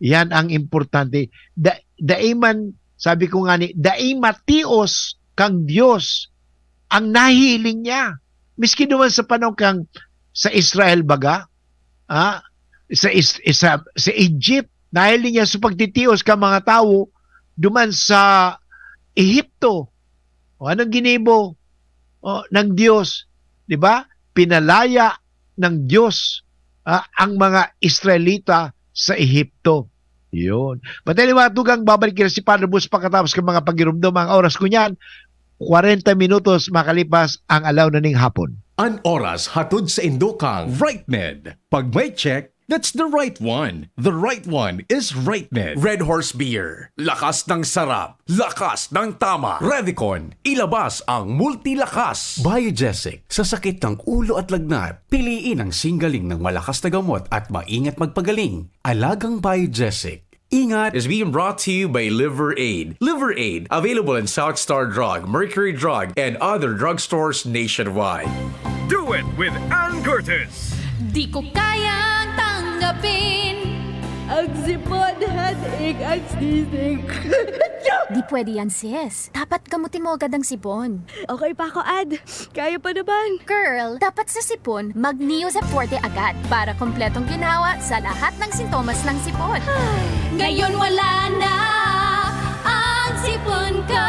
Yan ang importante. Da, dai man, sabi ko nga ni, dai matios kang Diyos ang nahiling niya. Miski duman sa panahon kang sa Israel baga, ah, sa, Is- sa, sa Egypt, nahiling niya sa pagtitios ka mga tawo duman sa Ehipto. O anong ginibo, o, ng Diyos? Di ba? Pinalaya ng Diyos, ah, ang mga Israelita sa Ehipto. Yun. Matali mga tugang, babalik kita si Padre Bus pagkatapos ng mga pagirumdom. Ang oras ko niyan, kwarenta minutos makalipas ang alaw na ning hapon. An oras hatod sa indokang Right Med. Pag may check, that's the right one. The right one is Right Med. Red Horse Beer. Lakas ng sarap. Lakas ng tama. Revicon. Ilabas ang multilakas. Biogesic. Sa sakit ng ulo at lagnat, piliin ang singgaling ng malakas na gamot at maingat magpagaling. Alagang Biogesic. Ingat! Is being brought to you by Liver Aid. Liver Aid, available in South Star Drug, Mercury Drug, and other drugstores nationwide. Do it with Ann Curtis. Di ko kayang tanggapin. Ang sipon, headache, ang sisig. Di pwede yan, sis. Dapat gamutin mo agad ang sipon. Okay pa ako, Ad. Kaya pa naman. Girl, dapat sa sipon, mag Neozep Forte agad para kompletong ginhawa sa lahat ng sintomas ng sipon. Ngayon wala na ang sipon ko.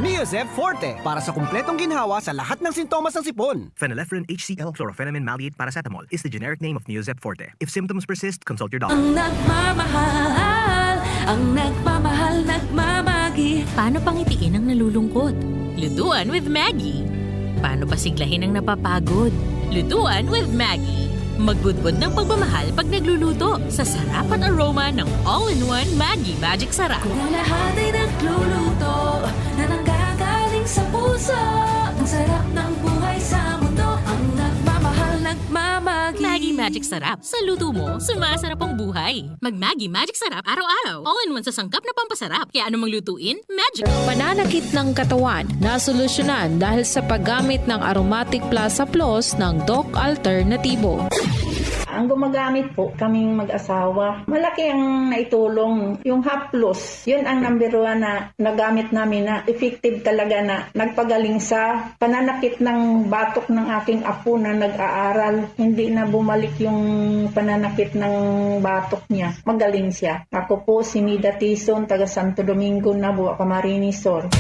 Neozep Forte para sa kompletong ginhawa sa lahat ng sintomas ng sipon. Phenylephrine H C L, chlorphenamine maleate, paracetamol is the generic name of Neozep Forte. If symptoms persist, consult your doctor. Ang nagmamahal, ang nagmamahal, nagmamagi. Paano pangitiin ang nalulungkot? Lutuan with Maggie. Paano pasiglahin ang napapagod? Lutuan with Maggie. Magbudbod ng pagmamahal pag nagluluto sa sarap at aroma ng all-in-one Maggie Magic Sarap. Kung ang lahat ay nagluluto na nanggagaling sa puso, ang sarap ng buhay sa mundo. Ang nagmamahal, nagmamagi. Maggie Magic Sarap. Sa luto mo, sumasarap ang buhay. Mag Maggie Magic Sarap araw-araw. All-in-one sa sangkap na pampasarap. Kaya anumang lutuin, magic. Pananakit ng katawan, nasolusyonan dahil sa paggamit ng Aromatic Plus Plus ng Doc Alternatibo. Ang gumagamit po, kaming mag-asawa. Malaki ang naitulong. Yung haplos, yun ang number one na nagamit namin na effective talaga na nagpagaling sa pananakit ng batok ng aking apo na nag-aaral. Hindi na bumalik yung pananakit ng batok niya. Magaling siya. Ako po si Mida Tison, taga Santo Domingo, Nabua, Camarines Sur.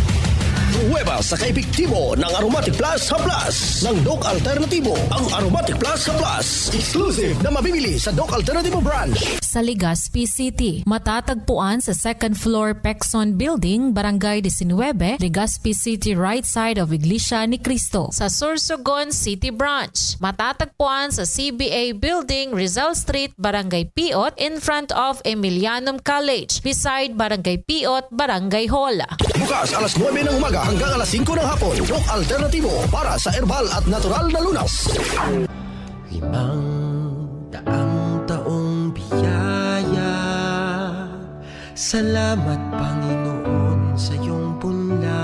Pruweba sa kaepektibo ng Aromatic Plus Haplas ng Doc Alternatibo. Ang Aromatic Plus Haplas, exclusive na mabibili sa Doc Alternatibo Branch. Sa Legazpi City, matatagpuan sa second floor Pexon Building, Barangay diecinuebe, Legazpi City, right side of Iglesia ni Cristo. Sa Sorsogon City Branch, matatagpuan sa C B A Building, Rizal Street, Barangay Piot, in front of Emilianum College, beside Barangay Piot, Barangay Hall. Bukas alas nuebe ng umaga hanggang alas singko ng hapon. Doc Alternatibo para sa herbal at natural na lunas. Limang daang taong biyaya. Salamat, Panginoon, sa iyong bunla.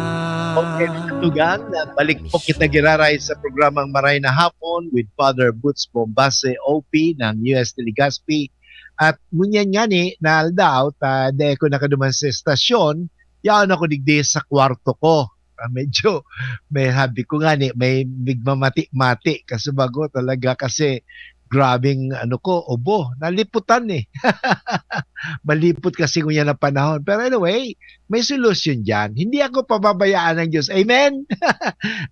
Okay, mga tugang, balik po kita giraray sa programang Maray na Hapon with Father Boots Bombase, O P ng U S Legazpi. At ngunyan nga ni, na aldaw, ta, di ako nakaduman sa estasyon, yaon ako digdi sa kwarto ko. Ah, medyo, may habi ko nga ni, may migmamati-mati, kasi bago talaga, kasi grabeng ano ko, ubo, naliputan eh. Malipot kasi ngunyan na panahon. Pero anyway, may solusyon diyan. Hindi ako pababayaan ng Diyos. Amen?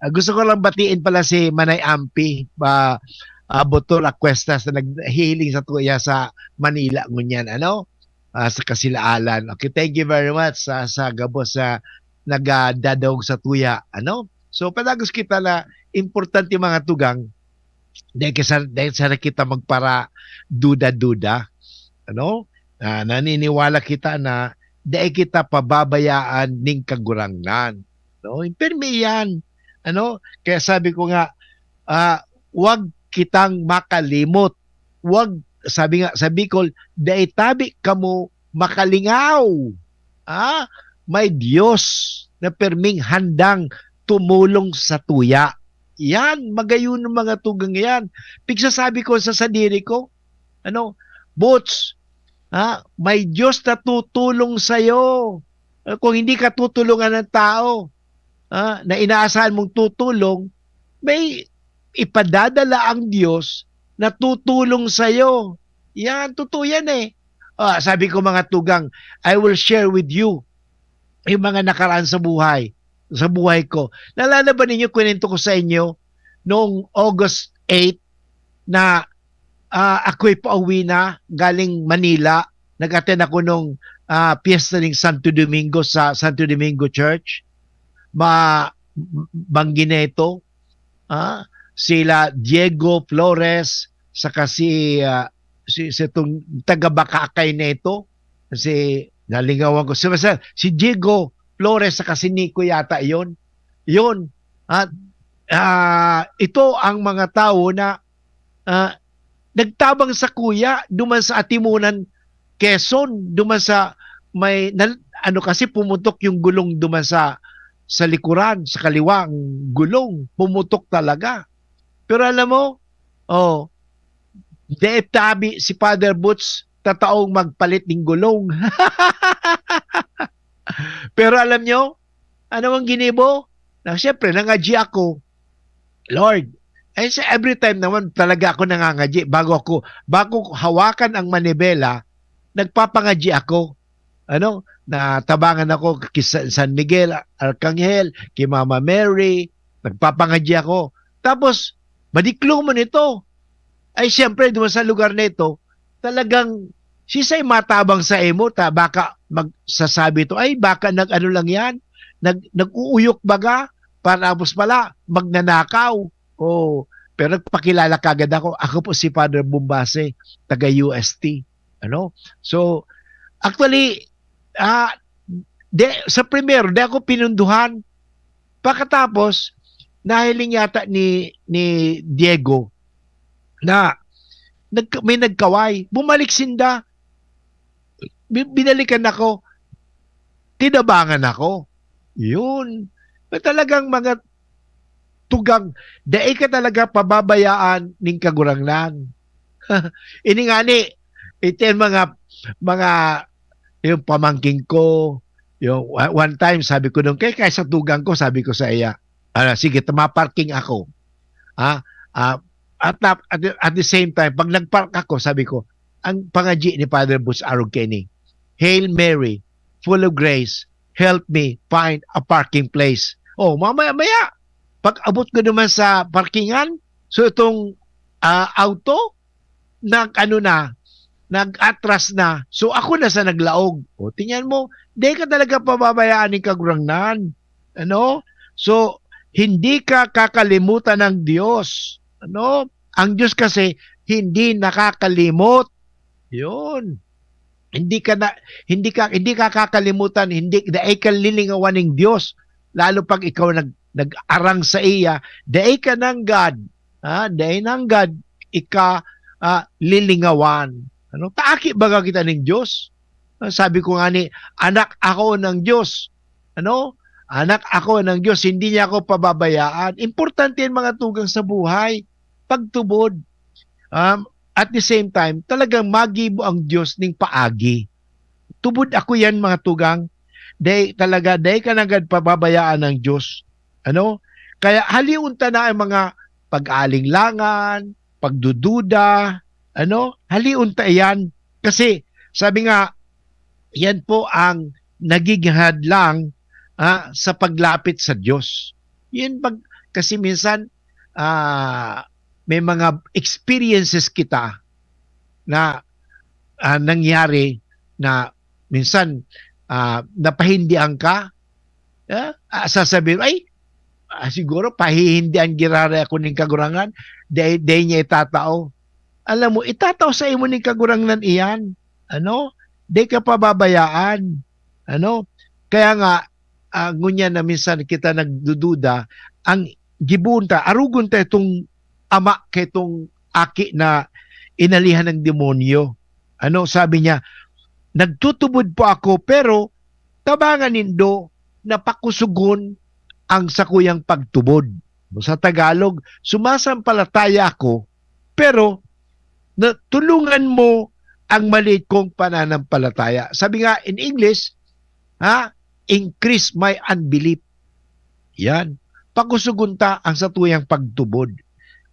Ah, gusto ko lang batiin pala si Manay Ampi, ah, ah, Butol Acuestas na naghihiling sa tuya sa Manila ngunyan, ano? Ah, sa Kasilaalan. Okay, thank you very much sa, sa gabos sa nagdadangog sa tuya, ano? So, padagos kita na importante mga tugang, dahil ka sa, dahil sana kita magpara duda-duda, ano? Ah, naniniwala kita na dai kita pababayaan ning Kagurangnan, no? Pirmi iyan, ano? Kaya sabi ko nga, ah, wag kitang makalimot. Wag, sabi nga sa Bicol, "Dai tabi kamo makalingaw." Ah, may Diyos na pirming handang tumulong sa tuya. Yan, magayon ang mga tugang yan. Pigsasabi ko sa sadiri ko, ano, "Boots, ha, may Diyos na tutulong sa'yo." Ah, kung hindi ka tutulungan ng tao, ah, na inaasahan mong tutulong, may ipadadala ang Diyos na tutulong sa'yo. Yan, totoo yan eh. Ah, sabi ko, mga tugang, I will share with you yung mga nakaraan sa buhay, sa buhay ko. Naalala ba ninyo, kwento ko sa inyo, noong August eight, na, ah, ako'y pauwi na galing Manila. Nag-attend ako nung, ah, piyesta ng Santo Domingo sa Santo Domingo Church. Ma-, Banggineto, ah, sila Diego Flores, saka si, ah, si, si itong taga Bacacay na ito, si, nalingawan ko, si, basta si Diego Flores, saka si Nico yata yon. Yon. At, ah, ito ang mga tao na, ah, nagtabang sa kuya, duman sa Atimunan, Quezon, duman sa may, na, ano kasi, pumutok yung gulong duman sa, sa likuran, sa kaliwa, ang gulong, pumutok talaga. Pero alam mo, oh, dai tabi si Father Boots, tataong magpalit ning gulong. Pero alam nyo, ano ang ginibo? Na, siyempre, nangadyi ako, "Lord," eh, sa every time naman talaga ako nangangadyi. Bago ako, bago ko hawakan ang manibela, nagpapangadyi ako. Ano, natabangan ako ki Sa-, San Miguel Arcangel, ki Mama Mary, nagpapangadyi ako. Tapos, madiklo man ito. Ay, siyempre, duman sa lugar na ito, talagang siisay matabang sa imo, ta, baka magsasabi to, "Ay, baka nag-ano lang yan, nag-, nag-uuyok baga, para tapos pala, magnanakaw." Oh, pero nagpakilala kagad ako, "Ako po si Father Bumbase, taga U S T." Ano? So, actually, ah, de, sa primero, di ako pinunduhan. Pagkatapos, nahiling yata ni, ni Diego na nag-, may nagkaway. Bumalik sinda. Bi-, binalikan ako. Tinabangan ako. Yun. May talagang mga tugang, dai ka talaga pababayaan ning Kagurangnan. Ini ngani, ito yung mga, mga, yung pamangkin ko, yung wa-, one time, sabi ko nung, kay, kay sa tugang ko, sabi ko sa iya, "Ah, sige, ta-, maparking ako." Ah, ah, at, at, at the same time, pag nagpark ako, sabi ko, ang pangadyi ni Father Boots arog kaini, "Hail Mary, full of grace, help me find a parking place." Oh, mamaya-maya, pag abot ko naman sa parkingan, so itong, ah, auto, nag-ano na, nag-atras na. So, ako na sa naglaog. O, tingnan mo, di ka talaga pababayaan ni Kagurangnan. Ano? So, hindi ka kakalimutan ng Diyos. Ano? Ang Diyos kasi, hindi nakakalimot. Yun. Hindi ka na, hindi ka, hindi ka kakalimutan, hindi, dai ka lilingawan ning Diyos. Lalo pag ikaw nag-, nag-arang sa iya, dai ka nanggad, ha? Dai nanggad ika, ah, lilingawan. Ano? Taaki baga kita ning Diyos? Ah, sabi ko nga ni, "Anak ako ng Diyos." Ano? "Anak ako ng Diyos, hindi niya ako pababayaan." Importante yan, mga tugang, sa buhay. Pagtubod. Um, at the same time, talagang magibo ang Diyos ning paagi. Tubod ako yan, mga tugang. Dai talaga, dai ka nanggad pababayaan ng Diyos. Ano? Kaya halion ta na ang mga pag-alinglangan, pagdududa, ano, halion ta iyan. Kasi, sabi nga, yan po ang nagiging hadlang, ah, sa paglapit sa Diyos. Yun pag, kasi minsan, ah, may mga experiences kita na, ah, nangyari na minsan, ah, napahindian ka, ah, ah, sasabihin, "Ay, ah, siguro pahihindian giraray ako nin Kagurangnan, dai, dai niya itatao." Alam mo, itatao sa imo nin Kagurangnan iyan, ano? Dai ka pababayaan, ano? Kaya nga, ah, ngunyan na minsan kita nagdududa, ang gibohon ta, arogon ta itong ama, kaitong aki na inalihan ng demonyo. Ano, sabi niya, "Nagtutubod po ako, pero tabangan nindo na pakusugon ang sakuyang pagtubod." Sa Tagalog, "Sumasampalataya ako, pero na, tulungan mo ang maliit kong pananampalataya." Sabi nga in English, ha, "Increase my unbelief." Yan. Pakusugon ta ang satuyang pagtubod.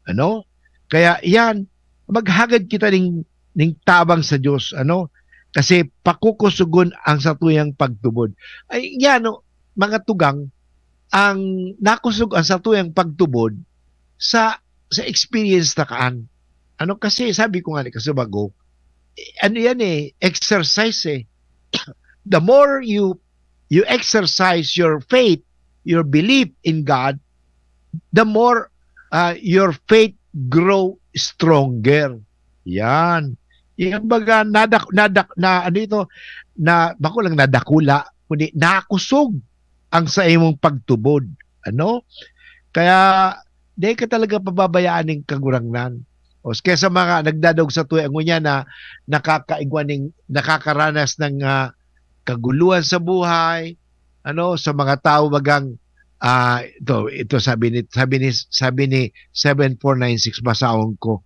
Ano? Kaya yan, maghagad kita ning, ning tabang sa Diyos, ano? Kasi pakukusugon ang satuyang pagtubod. Ay, yan, no, mga tugang, ang nakusog ang satuyang pagtubod sa, sa experience na kaan. Ano kasi, sabi ko nga ni kasubago, eh, ano yan eh, exercise eh. The more you, you exercise your faith, your belief in God, the more, ah, your faith grow stronger. Yan. Yung baga, nadak-, nadak-, na, ano ito, na, bako lang nadakula, kundi nakusog ang sa imong pagtubod. Ano? Kaya, di ka talaga pababayaan ng Kagurangnan. O, kaya sa mga nagdadog sa tuya, ngunyan na nakakaigwa ning, nakakaranas ng, ah, kaguluhan sa buhay, ano, sa mga tao bagang, ah, ito, ito sabi ni, sabi ni, sabi ni seven four nine six, basahon ko.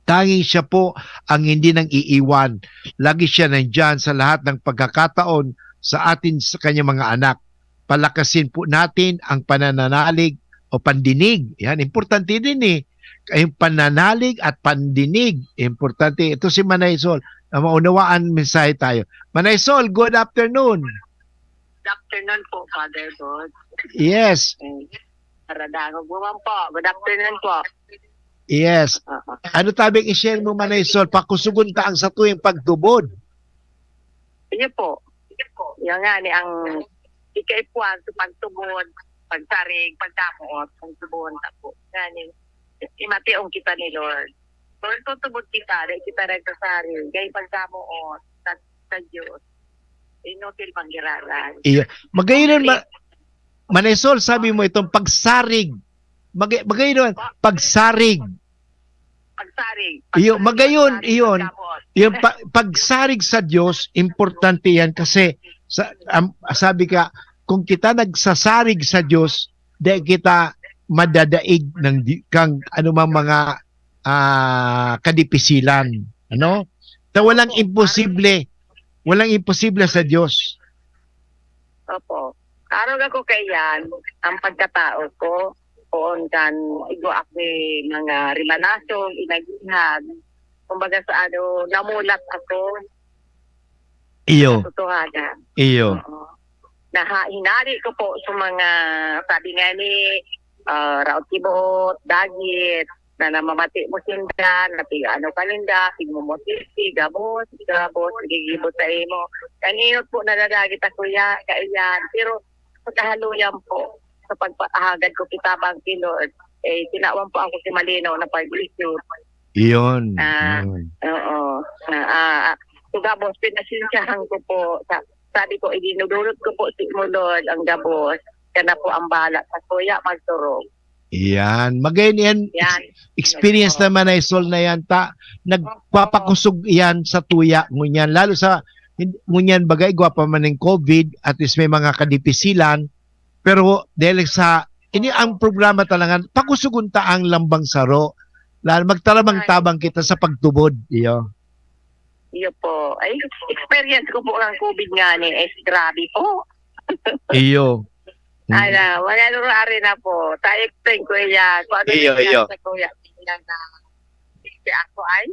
"Tanging siya po ang hindi nang iiwan. Lagi siya nandiyan sa lahat ng pagkakataon sa atin, sa kanyang mga anak. Palakasin po natin ang pananalig o pandinig." Yan, importante din eh. Yung pananalig at pandinig, importante. Ito si Manay Sol. Ah, maunawaan, mensahe tayo. Manay Sol, good afternoon. Good afternoon po, Father God. Yes. Eh, Maradangog mo man po. Good afternoon po. Yes. Oo. Ano tabing i-share mo, Manay Sol? Pakusugon ta ang satuyang pagtubod. Iyo po. Iyo po. Yan nga ni ang ikaipuan sa pagtubod, pagsarig, pagkamoot, pagtubon ta po. Nga ni, imation kita ni Lord. Lord, tutubod kita, di kita nagsasarig. Kaya pagkamoot sa, sa Diyos, inutil manggiraran. Iyo. Magayon ma-, Manay Sol, sabi mo itong pagsarig. Mag-, magayon, pagsarig. Pagsarig. Iyo, pagsarig, magayon, pagsarig, iyon. Pagkabot. Yung pa-, pagsarig sa Diyos, importante yan kasi sa, am-, sabi ka, kung kita nagsasarig sa Diyos, di kita madadaig ng di-, kang anumang mga, ah, kadipisilan. Ano? Ta walang Opo. Imposible. Walang imposible sa Diyos. Opo. Arog ako kaiyan, ang pagkatao ko, poon kan igwa ako ni mga rimanasong, inagihan. Kumbaga sa ano, namulat ako. Iyo. Sa katotohanan. Iyo. Oo. Naha-, hinali ko po sa mga, sabi nga ni, ah, raot ki boot, dagit, na namamati mo sinda, na tig-ano ka ninda, tigmumutisi, gabos, gabos, gigibo sa imo. Kaniyot po nadadagit ako ya, kaiyan. Pero sa kahaluyan po, sa pagpahagad ko kitabang ki Lord, eh, tinawan po ako si malinaw na pag-isip. Iyon. Ah, Mm. oo. Ah, ah, so, gabos, pinasensyahan ko po. Sa, sabi ko, idinudulot ko po si mo, Lord, ang gabos. Kana po ang bala sa kuya, magturog. Iyan. Magayon yan, Yan. Experience Oo. Naman na isol na yan. Ta, nagpapakusog yan sa tuya. Ngunyan, lalo sa, hin-, ngunyan, bagay, gwapa man ng covid, at least may mga kadipisilan, pero dahil sa, ini ang programa talaga, pakusugon ta ang lambang saro. Lalo, magtarabang-tabang kita sa pagtubod. Iyo. Iyo po. Ay, experience ko po ang covid nga ni, eh, grabe po. Iyo. Mm. Ala, wala nung ari na po. Ta-explain ko yan. Kung ano Iyo, nangyari iyo. Sa kuya, yan na. si ako ay.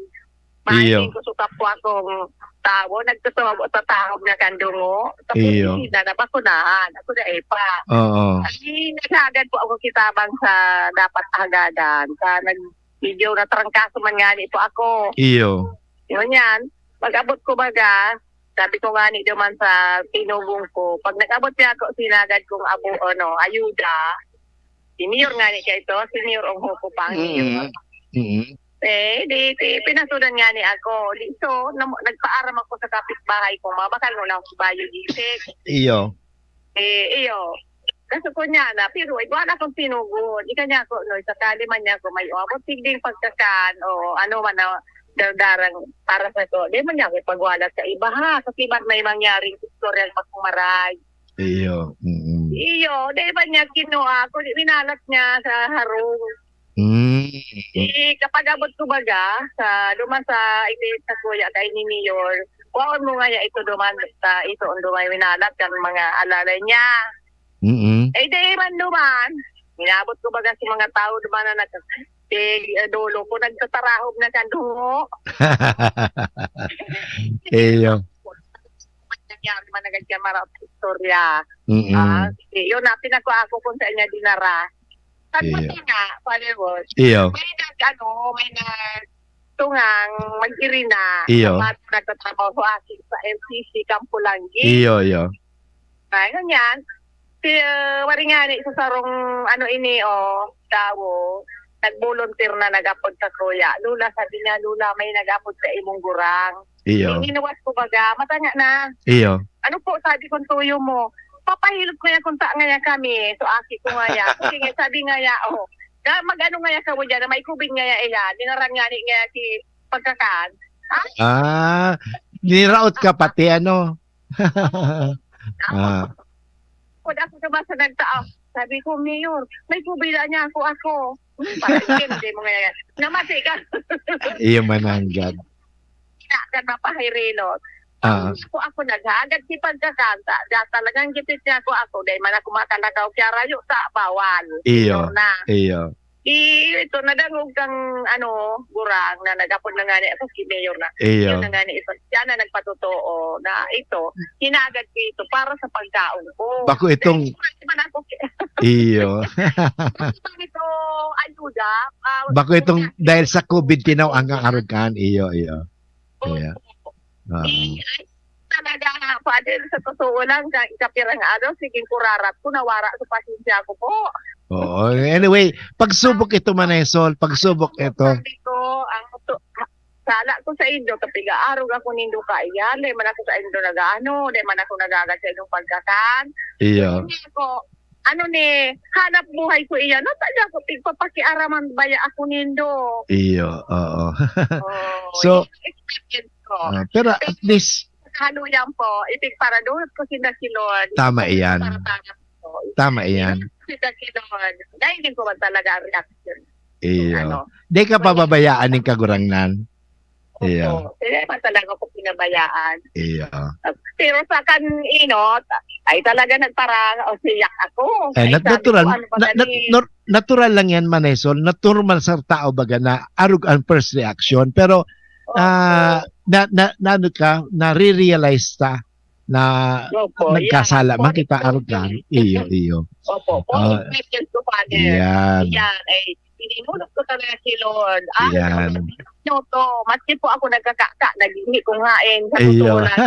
Iyo. Mahiling ko sa kapwa kong tawo, nagtutubo sa tahob na kandungo. Tapos Iyo. hindi na nabakunahan. Ako na eh pa. Oo. Ay, naghagad po ako kitabang sa dapat hagadan. Sa nag, medyo natrangkaso man nga po ako. Iyo. Ngunyan, pag-abot ko baga, sabi ko nga ni duman sa tinubong ko, pag nag-abot niya ako, sinagad kong abo, ano, ayuda, si Mayor nga ni kayo to, si Mayor Ongho ko pa ang Mm. Mayor. Mm. Eh, di, di, pinasudan nga ni ako. Di, so, nam- nagpaaram ako sa kapitbahay ko, mabakal mo na ako sa biodiesel. Iyo. Eh, iyo. Kaso ko niya na, pero igwa na akong sinugo. Di ka niya ako, no, sakali man niya ako may uabot, sigding pagkakan, o ano man na, dardarang para sa ko. Di man niya ako ipagwalat sa iba, ha? Kasi ba't may mangyaring istorya pa kung maray? Iyo. Mm. Iyo, di ba niya kinuha ko, di winalat niya sa harong. Mm. Eh, kapag abot ko baga, sa, duman sa, iti, sa kuya kay ni Mayor, kuhaon mo nga ya ito duman sa, ito, ang duman winalat, kan mga alalay niya. Mm. Eh, di man duman, inabot ko baga sa mga tao duman na nag-, eh, dulo ko, nagtatarahob na sa dungo. Iyo. Nangyari man agad ka, maraot sa istorya. Mm. Ah, sige. Yun na, pinagwa ako kung saan niya dinara. Pag Iyo. mata nga, followers, Iyo. may nag, ano, may nagtungang mag-irina Iyo. sa mga nagtatrabaho sa akin sa L C C Campo Langgi. Iyo, iyo. Ay, ngunyan, si, ah, wari nga ni sa sarong, ano ini, oh, tawo, nag-volunteer na nag-apod sa kuya. "Lola," sabi niya, "Lola, may nag-apod sa imong gurang." Iyo. Hininuwas ko baga, matanga na. Iyo. "Ano po?" sabi kong tuyo mo. "Papahilot ko yan kung ta ngaya kami." So, aki ko ngaya. Kasi nga, sabi ngaya, oh, na mag-ano ngaya ka mo dyan, na may kubig ngaya iya. Dinaran nga ni ngaya si pagkakan. Ah, Ah, niraot ka pati ano. Ah. Pag ako naman sa nagtaas, sabi ko, "Mayor, may kubila niya ako, ako." Hmm, parang hindi mo nga yan. Namati ka. Iyo mananggad. Kaya ka napahirilot. Ah. Ako, ako naghagad si pagkakanta. Da, talagang gipit niya ako, ako. Dahil man ako makalakaw, kaya rayo sa bawal. Iyo. Yun na. Iyo. Di, ito, nadangog kang, ano, gurang na nag-apod na nga ni, ako si Mayor na. Iyo. Yun na nga ni, isa, siya na nagpatotoo na ito, hinagad ko ito para sa pagkaon ko. Bako itong Dahil, di ba na ako, Iyo. Bako ito, ayuda, ah, Bako itong kung dahil sa COVID, tinaw ang aarugan. Iyo, iyo. Opo. Iyo. Oo. Di, ay, talaga, Father, sa totoo lang, ka-, ikapirang araw, sige, kurarat ko, nawara sa pasensya ko po. Oo. Anyway, pagsubok ito, Manay Sol. Pagsubok ito. Sabi ko, ang to-, sala ko sa indo, kapiga-arog ako nindo kaiyan, di man ako sa indo nag-ano, di man ako nagagat sa indong pagkakan. Iyo. Hindi ako, ano ni, hanap buhay ko iyan, no? Taga ko, pigpapakiaraman baya ako nindo. Iyo, oo. Oh, So, yun ang experience ko. Ah, pero at Pero least, kahaluyan po, ipigparadulot ko sinda si Lord. Tama iyan. Para, para po. Tama iyan. Sinda si Lord. Dahil din ko man talaga ang reaction. Iyo. Ano? Di ka Well, pababayaan ning kagurangnan. Iyo. Opo. Sila man talaga ko pinabayaan. Iyo. Pero sa kan-, inot, ay talaga nagpara-, o siyak ako. Eh, Ay, nat-, sabi natural, ko, "Ano ba na, na, gani?" nor-, natural lang yan, Manay Sol. Natural sa tao baga na arog ang first reaction. Pero, Opo. ah, na, na, na, ano ka, nare-realize ta na Opo, nagkasala yan. man kita, Correct. arog ka. Iyo, iyo. Opo, Ah, correct message ko, Father. yan. Yan, ay, pinunot ko talaga si Lord. Ah, Yan. nyo to. Maski po ako nagkakaka, naghihingi kong hain. Sa Iyo. totoo lang,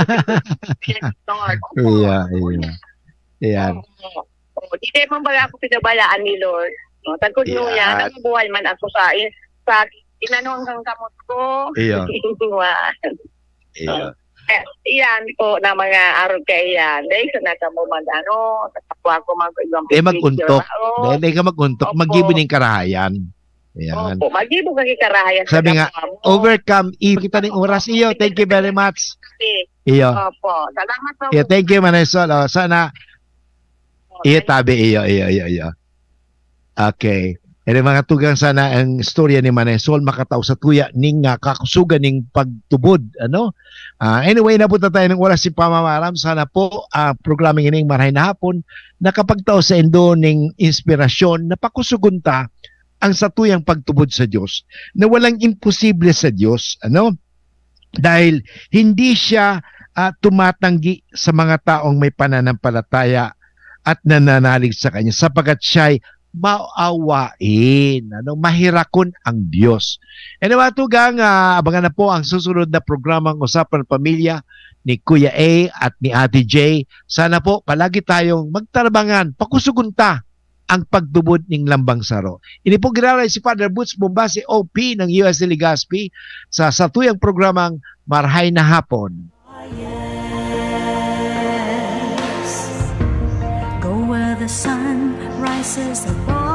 si Lord. Opo. Iya, iya. Yan. Oo. Oo, di tayo man baga ako pinabayaan ni Lord. No, tagkod mo yan, Yan. nabubuhay man ako sa, sa inano hanggang kamot ko. Iyo. Iwan. Iyo. Eh, iyan po na mga arog kaiyan. Dahil sa nasa mo mag-ano, sa kapwa ko mag-, ibang Eh, picture. mag-untok. Oo. Dahil di ka mag-untok, Opo. mag-gibo ning karahayan. Ayan. Opo, mag-gibo kang karahayan sa Sabi nga, kapwa mo. overcome, i-, kita ning oras. Iyo, thank you very much. Kasi, Iyo. Opo, salamat po. Iyo, thank you, Manay Sol. Oh, sana, Opo, iyo, thank tabi, iyo, iyo, iyo, iyo. Okay. Ere, mga tugang, sana ang istorya ni Manay Sol makatao sa tuya ning, ah, kakusugan ning pagtubod, ano? Ah, anyway, naabot na tayo ning oras sa pamamaram. Sana po, ah, programa ining Marahay na Hapon nakapagtao sa indo ning inspirasyon na pakusugon ta ang satuyang pagtubod sa Diyos, na walang imposible sa Diyos, ano? Dahil hindi siya, ah, tumatanggi sa mga taong may pananampalataya at nananalig sa kanya, sapagkat siya'y maawain, ano, mahirakon ang Diyos. Anyway, tugang, ah, abangan na po ang susunod na programang Usapan Pamilya ni Kuya A at ni Ate J. Sana po palagi tayong magtarabangan, pakusugon ta ang pagtubod ning lambang saro. Ini po giraray si Father Boots Bombasi, O P ng U S Legazpi, sa satuyang programang Marhay na Hapon. Go where the sun rises above.